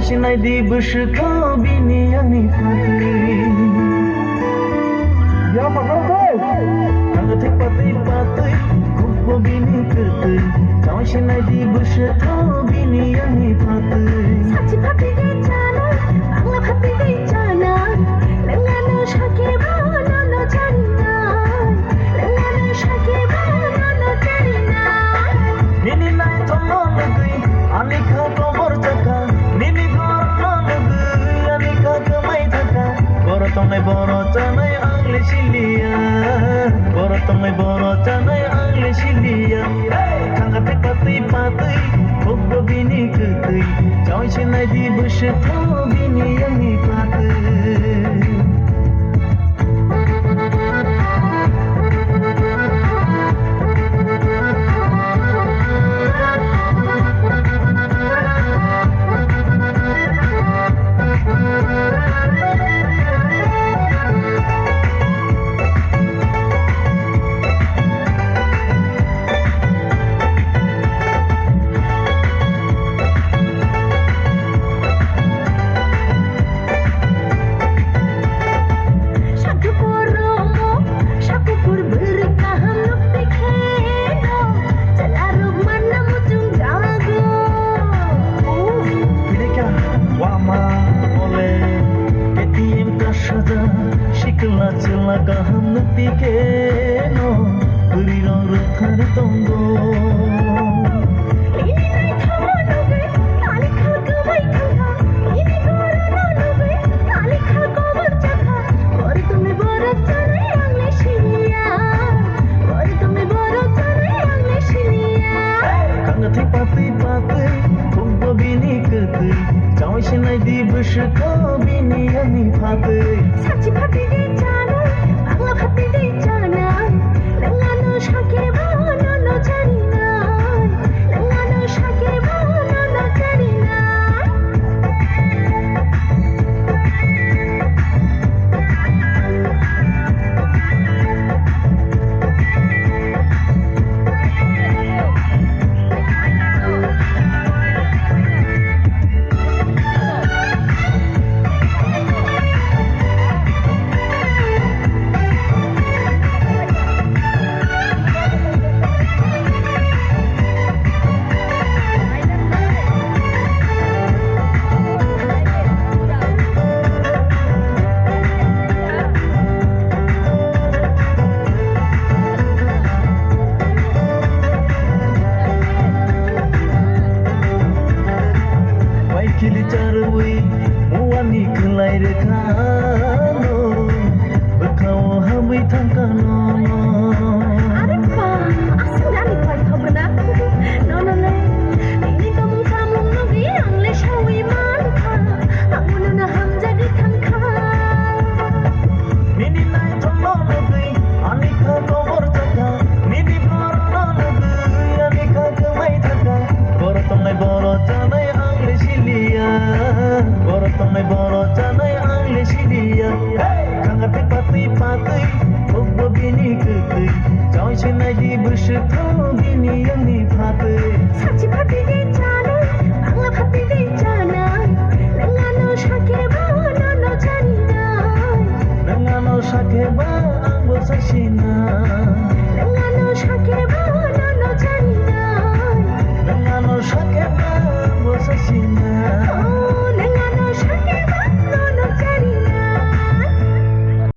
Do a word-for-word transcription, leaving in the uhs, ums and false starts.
Sinai di bwswk kho bini ani phatwi. Ya, pakha kho. Ang thik patwi patwi, khukbo bini kwtwi. Chawai sinai di bwswk kho bini ani phatwi. Sachi phatwi de chana, bangla phatwi de chana. Nang ano sakhe ba nono chana. Nang ano sakhe ba nono chana. Nini naithokno nugwi, ani kha kobor chakha. Nini gorokno nugwi, ani kha kwmai thangkha. Borok tongnai, borok chanai, ang le siliya. Borok tongnai, borok chanai, ang le siliya. Hey! Thangkha tei patwi patwi, khukbo bini kwtwi. Chawai sinai di bwswk kho bini ani phatwi. Sakupur romo, sakupur bwrwi kaham nukti kheno, chwla rok manna muchung jago. Uff, kinika wama ole, K T M kashaja, sikla chwla kaham nukti kheno, bwrwi rok rwthar tongo. Nini naithokno nugwi, malik kha kwbai thangkha. Nini gorokno nugwi, malik kha kobor chakha. Borok tongnai, borok chanai, ang le siniya. Borok tongnai, borok chanai, ang le siniya. Kanga thwi patwi patwi, khukbo bini kwtwi. Chawai sinai di bwswk kho bini ani phatwi. Sachi phatwi de chana, bangla phatwi de chana. Nang ano sakhe ba nono charinai. Nang ano sakhe ba nono charinai. Baikili charwi muani khwlai rwkha no, bwkhao hamwi thangkha no. Are ba, aswk ani paithak gwnang. No, no, no. Nini tongmung samung nugwi ang le sawi mankha. Ang nono hamjagwi thangkha. Nini naithokno nugwi ani kha kobor chakha. Nini borokno nugwi ani kha kwmai thangkha. Borok tongnai, borok chanai, ang le siliya. Borok tongnai, borok chanai, ang le siliya. Hey! Kanga twi patwi patwi, khukbo bini kwtwi. Chawai sinai di bwswk kho bini ani phatwi. Sachi phatwi de chana, bangla phatwi de chana. Nang ano sakhe ba nono charinai. Nang ano sakhe ba ang bo sasina. Nang ano sakhe ba